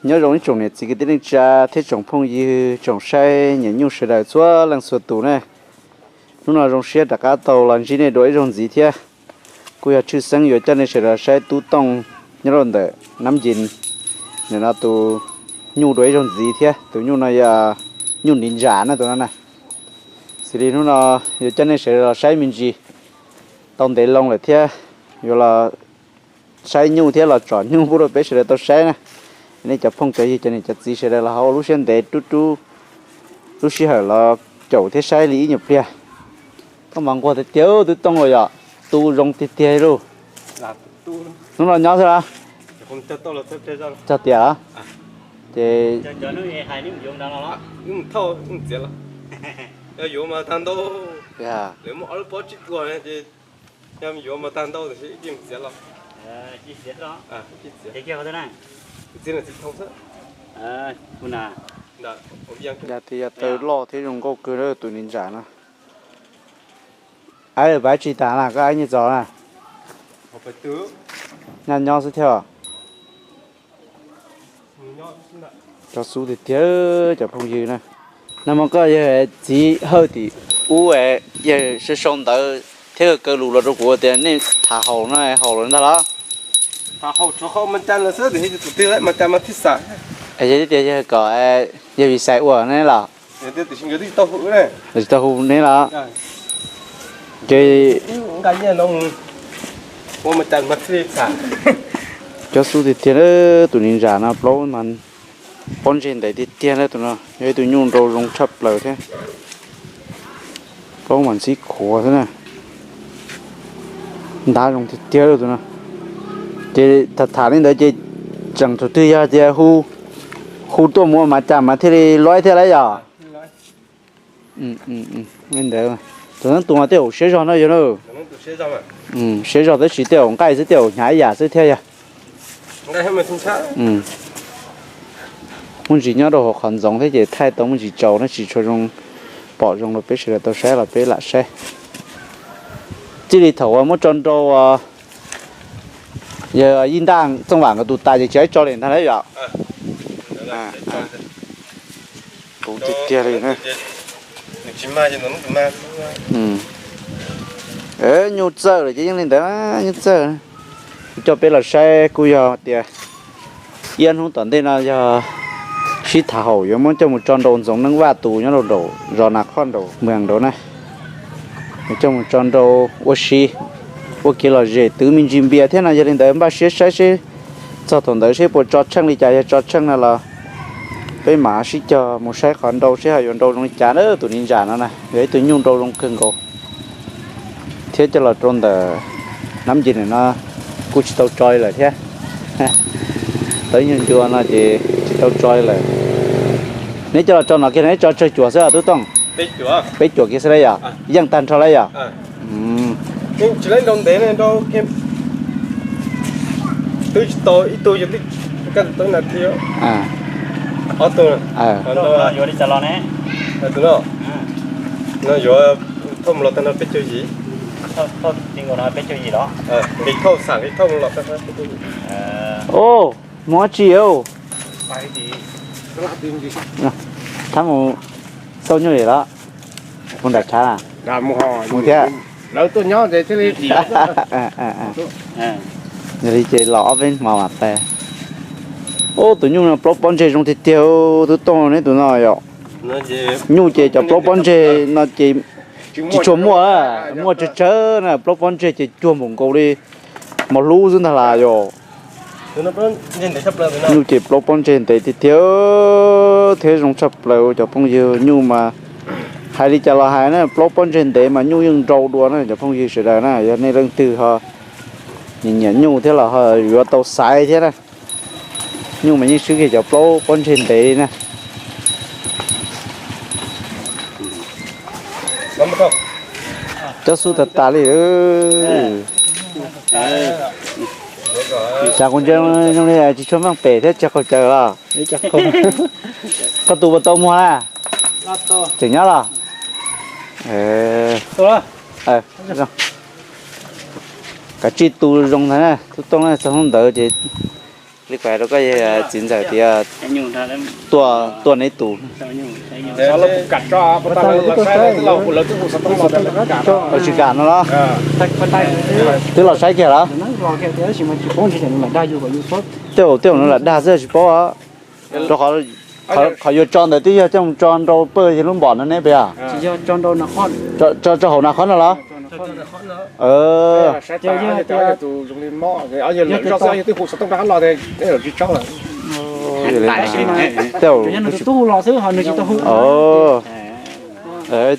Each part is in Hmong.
Nyob zoo ib tsoom niam txiv kwv tij neej tsa thiab tsoom phooj ywg tsoom saib nyuam nyuj sawv daws txhua leej txhua tus ne. Hnub no zoo siab rov qab tau los ntsib nej dua ib zaug ntxiv thiab. Kuj yog tshwj xeeb yuav coj nej sawv daws los saib Tub Tooj nyob rau ntawm Nab Ncin nim no tus nyuj dua ib zaug ntxiv thiab. Tus nyuj no yog nyuj ntiv ntsam na tus no na. Xws li hnub no yuav coj nej sawv daws los saib me ntsis tau ntev loo lawm thiab, yuav los saib nyuj thiab los tsom nyuj pub rau peb sawv daws tau saib na. Nej cov phooj cov ywg cov niam cov txiv sawv daws los ho ua lub siab ntev rub rub lub sij hawm los caum thiab saib li ib nyuag pliag. Koj mas nquag tiag tiag Tub Tooj los yom, tu zoo tiag tiag li lauj. Hnub no nyob xwb los? Txog tiam los? Ces Yog tias yog taw loj thiab zoo nkauj kawg tus ntiv ntsam no. Aib lawm pab tsis tas na, koj aib nyiaj txog na? Nyaj nyob xwb thiab. Cov xub tiag tiag cov phooj ywg na. Nag hmo koj yawg txiv Hawj tim ub, yawg sau sau ntawv thiab kaw lus los rau kuv tias nej tham haum no haum lawm ntag los? Yog tias yawg kom yawg Vis Xais ua ne los? Tsis tau hu neb los? Ces cov xub tiag tiag, tus ntiv ntsam no plaub mas pob ntseg ntev tiag tiag na, tus no yog ib tug nyuj nrau zoo tshaj plaws thiab. Plaub mas ntxhib khuav xwb na. Ntab zoo tiag tiag tus no. Ces tham tham li ntawd ces tseem thaum twg yog tias hu tuaj mus ua mas cas mas thiaj li luaj thiab lauj yom? Li ntawd, tus neeb tus mas tej zaum siab zog no yog na. Siab zog tab sis tej zaum nqaij xwb tej zaum hnyav ib yam xwb thiab yog. Muaj ntsis nyob rau hauv qhov ntxoov thiab ces thaij tau muaj ntsis tsaus na tsis tshua zoo pom zoo rau peb sawv daws tau saib los peb lam saib. Txij li thaum uas muab tso nrau yawg Yij Ntaj Txooj Vam nkawd tus tas ces tsis tso li ntag lauj yom? Kuv tiag tiag li na. Nyuj txawj lawm ces yeej li ntawd, nyuj txawj. Kuv coj peb los saib kuj yog tias ib ob hnub tom ntej no yog sib tham haum yuav muab coj mus tso nrau ntxoov Neeb Vaj tus nyob rau nraum zos Nas Khoj nraum Mws nraud na. Yuav coj mus tso nrau ua si, ua kev lom zem twv me ntsis npias thiab no, yog li ntawd npaj siab saib seb txog thaum ntawd seb puas tso tsheej li cas, yog tso tsheej no los peb mam sib cog mus saib qhov nrau seb ho yuav nrau zoo li cas na. Tus ntiv ntsam no na yog ib tug nyuj nrau zoo kawg nkaus thiab coj los rau ntawm Nab Nce no kuj tsis tau tso li lawm thiab. Tau ib nyuag ncua no ces tsis tau tso li lawm. Neb coj los tso no kiag neb tso tsawg cuam xwb Tub Tooj? Peb cuam kiag xwb lauj yom? Yeej tag nrho lauj yom? Twb tsis tau ib tug, ob tug, no yuav thauj mus los tag nrho peb caug yim. Li thauj xam li thauj mus los tag nrho peb caug yim. Mus dab tsi? Thab mus xauj nyuj li los? Mus nram tshav na? Mus thiab. Yog li ces los ob peb hmo mam pais. Ub, tus nyuj no plaub pob ntseg zoo tiag tiag, Tub Tooj, neb tus no yom. Nyuj ces cov plaub pob ntseg no ces tsis tshua muaj, muaj tsawg tsawg na, plaub pob ntseg ces cuag npaum nkaus li mos hlub xwb ntag las yom. Nyuj ces plaub pob ntseg ntev tiag tiag thiab zoo tshaj plaws cov phooj ywg. Nyuj mas hais li cas los hais na, plaub pob ntseg ntev mas nyuj yeej nrau dua na cov phooj ywg sawv daws na. Yog nej leej twg ho nyiam nyuj thiab los ho yuav tau xaiv thiab na. Nyuj mas yeej swb kiag cov plaub pob ntseg ntev li na. Cov xub tas tas li. Tsam kuv ntsia zoo li tsis tshua meej pem thiab tsis qaug cawv los? Koj tus puas tau muag na? Tseem nyob los? Kav tsij tu zoo ntag na, Tub Tooj na, txog hnub ntawd ces Li kuv hais rau koj, txiv ntxawm tias tuaj, tuaj neb tus. Tsis kam no los? Twb los saib kiag los? Tej zaum, tej zaum nws lam dag xwb tsis paub. Rau qhov, qhov yuav tso ntawd twb yog coj mus tso nrau pawg yawg lub npom no ne puas yog? Tso, tso hauv nas khob no los? Tej zaum,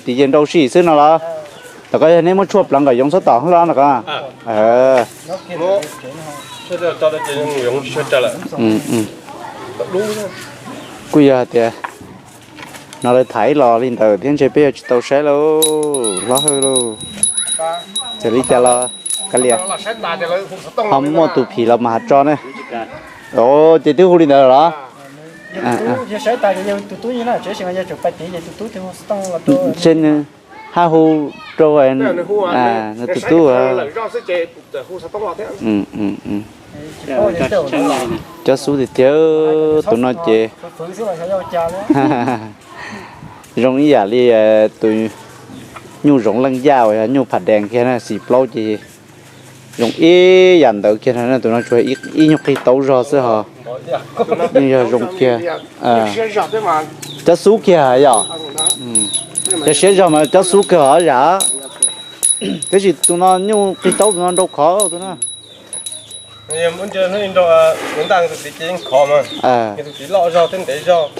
tiv yeej nrau sij xwb no los? Tom qab yog neb muab tshuaj pleev kom yoov txhob tom los no ko. Kuj yog hais tias no lawv thaiv los li ntawd thiab ntshe peb yuav tsis tau saib lauj, hlob hawj lauj. Txawm li cas los kav liam, ho muaj tus phim los mas has tso ne. Ces twb hu li ntawd los? Seb nws haj hu rau nws tus tub. Cov xub tiag tiag, tus no ces zoo ib yam li tus nyuj zoov leej yaj uas yog nyuj pham dees kiag na, xim plaub ces zoo ib yam ntawd kiag na. Tus no tsuas ib nyuag qig taub zog xwb ho yeej yog zoo kiag. Cov xub kiag yom? Cov siab zog mas cov xub kiag hov zam. Tiam sis tus no nyuj qig taub, tus no nrau khov tus no. Thiab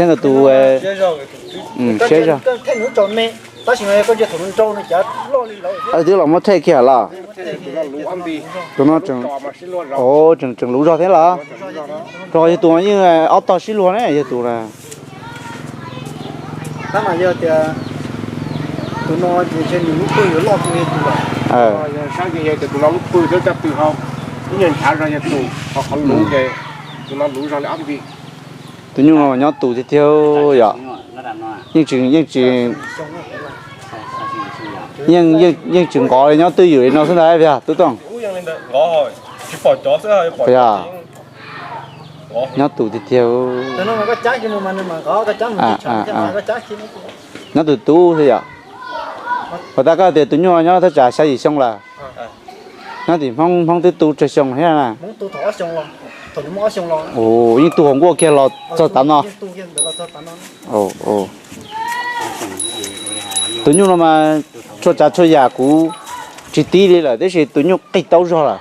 nkawd tus, siab zog. Twb los muab thaij kiag los? Tus no tseem, tseem luv zog thiab los? Rau qhov yog tus yeej ob tog sib luag ne, yog tus na. Tab mas yog tias tus no ces ntshe nws lub pwg yuav loj kawg li tus lawm. Saib ces yog tias tus no lub pwg thiab caj pwg ho ib nyuag nchav zog yog tus, ho qhov luv ces tus no luv zog li ob nti. Tus nyuj no nyob tus tiag tiag yom? Yeej tsis, yeej tsis, yeej tsis nqov li, nyob twj ywm li no xwb ntag yog Tub Tooj? Yog. Nyob tus tiag tiag. Nyob tus tub xwb yom? Puas tas koj tias tus nyuj nyob thaj tsam xya yim xyoo lawm? Nyob tim Hmoob, Hmoob twb tu tsawg xyoo thiab na? Yeej tu hauv nkuaj kiag los txog tav no. Tus nyuj no mas txhua tsav txhua yam kuv tsis tib li lawm, tiam sis tus nyuj qig taub zog lawm.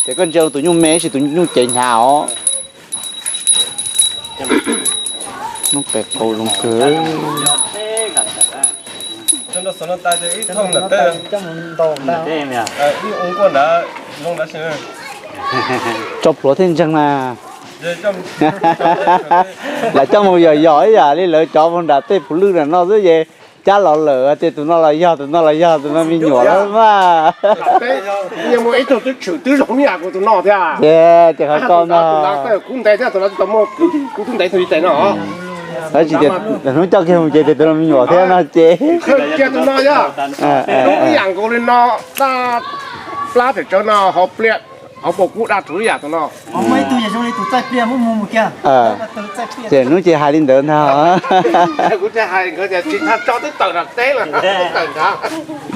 Ces koj ntsia tus nyuj me tab sis tus nyuj cev hnyav os. Nub qe qau zoo kawg. Tso plhuav thiaj ntseeg na. Lam coj mus yog yog ib yam li lawv cov mus nram tej puv lwj nram no xwb ces cab los lawm tias tus no los yog, tus no los yog, tus no me nyuam lawm mas. Ces, ces qhov ko no, tsis tias hnub coj kiag mus ces tias tus no me nyuam thiab no ces. Ib yam nkaus li no, daj plab tawm tsawv no, hauv pliaj hauv paus kub daj rhuv ib yam tus no. Ces hnub ces hais li ntawd ntag.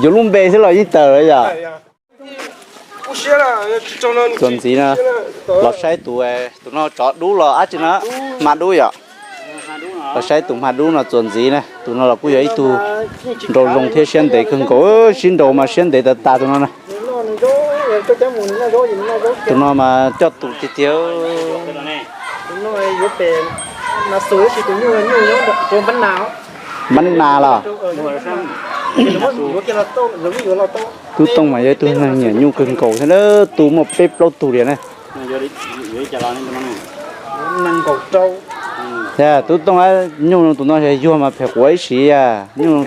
Yuav lub npe xwb los yeej tawm lawm yom. Txuas ntxiv na, los saib tus, tus no tsov dub los dab tsi na, hma dub yom. Los saib tus hma dub no txuas ntxiv na, tus no los kuj yog ib tug nraug zoo thiab siab ntev kawg nkaus, sib nraus mas siab ntev tas tas tus no na. Tus no mas coj tus tiag tiag. Mab nas los? Tub Tooj mas yog ib tug neeg nyiam nyuj kawg nkaus thiab na, tu muaj peb plaub tug li na. Tub Tooj, nyuj tus no yog yuag mas phem quav ib si, nyuj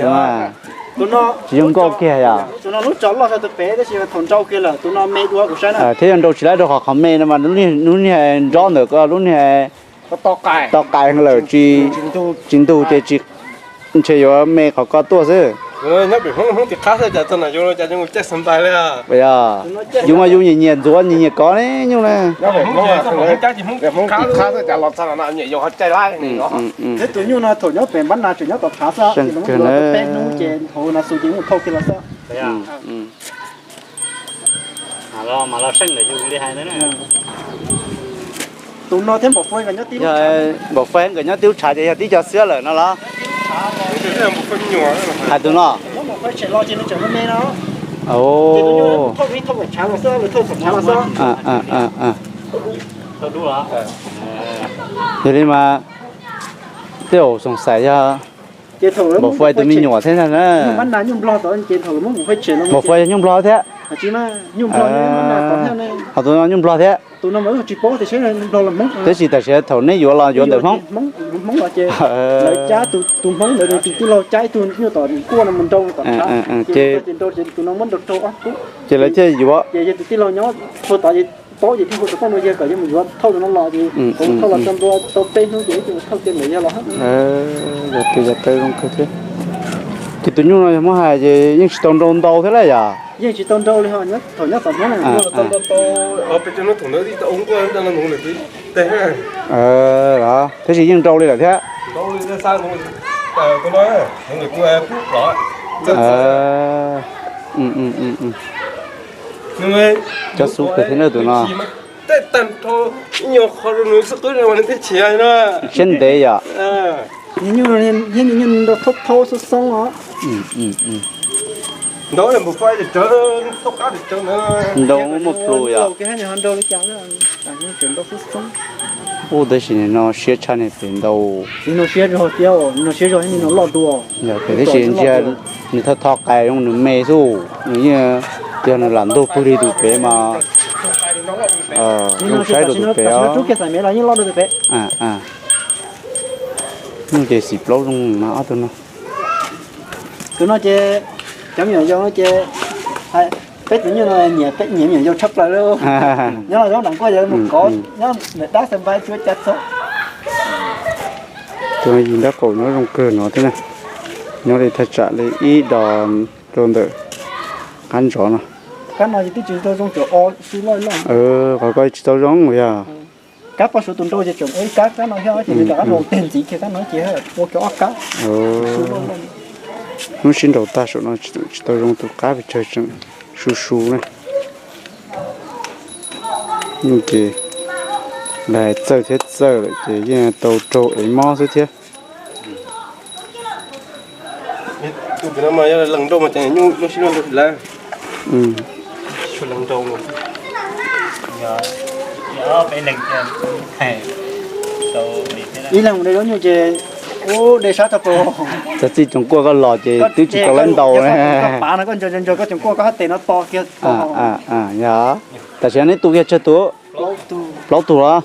tus no tsis yog nkauj kiag yom. Thiab yog nrau tsis laib rau qhov qhov me no mas lub niag nrob ntawm ko lub niag to qais lawm, tsis ntug ces ntshe yuav me qhov ko tuaj xwb. Nyob pem Hmoob, Hmoob tim qab xwb cas txog no yus cas yus caij xav ntais li. Yus mas yus nyiam nyiam ntxuav nyiam nyiam kov ne nyuj na. Hmoob tim qab xwb cas los txog no nyiam yus ho caij laib. Thiab tus nyuj no thaum nyob pem npab nas tseem nyob tom qhav xwb, ces lawv muab tua tau peb hnub ces thaum na xus ces mus thauj kiag los xwb. Tus no thiab Npaum Fais nkawd nyob tib lub tshav ces yog tib co xiab lawm no los? Hais tus no. Yog li mas tej zaum xoom xaim yog Npaum Fais tus me nyuam thiab na. Npaum Fais yog nyuj Nplog thiab. Ho tus no nyuj Nplog thiab. Tab sis tam sim thaum neb yuav los yuav ntawm Hmoob. Ces lawv thiaj yuav. Yog tus yog tau zoo kawg thiab. Ces tus nyuj no yog muab hais ces yeej tsis tau nrau ntau thiab lawm yom? Tab sis yeej nrau li lawm thiab. Cov xub kawg thiab na tus no. Siab ntev yom? Nrau muaj plhu yom? Ub, tab sis no siab tshaj niag pem ntau. Yog pem tab sis ntsia nws tho tho qais zoo nws me xwb, nws yeej yog nws lam ntug pwg li tus pem mas zoo saib rau tus pem os. Nyuj ces xim plaub zoo mas ob tug no. Tus no ces cov me nyuam yaus no ces peb tus nyuj no nyiam, peb nyiam me nyuam yaus tshaj plaws li. Nyob los zaub nram nkuaj yog mus kov nyob ntawm dab xav npais tsuav cas txog. Tus no yig nraub qaum nyob zoo kawg no thiab na. Nyob li thaj tsam li ib dos rau ntawm qab ntsov no. Qhov ko tsis tau zoo yog. Kab poj suav tus nrau ces tseem ua ib kab, kab no thiab ces nws rov qab nrau teg ntxiv kiag kab no ces ua kiag ob kab. Hnub sib nraus tag saum no tsis tau zoo tus qab pes tsawg tseem su su na. Yeej ces lawv hais txawj thiab txawj lawm ces yeej tau raug ev mob xwb thiab. Ib leeg mus de zaub nyuj ces ua de sab tag plaws. Txog txij coom kuaj koj los ces twb tsis tau lawv ntaus ne. Koj pav no koj ntsaws ntsaws koj coom kuaj koj hab tes no to kiag. Yog, tam sim no neb tu kiag tsawg tus? Plaub tug los?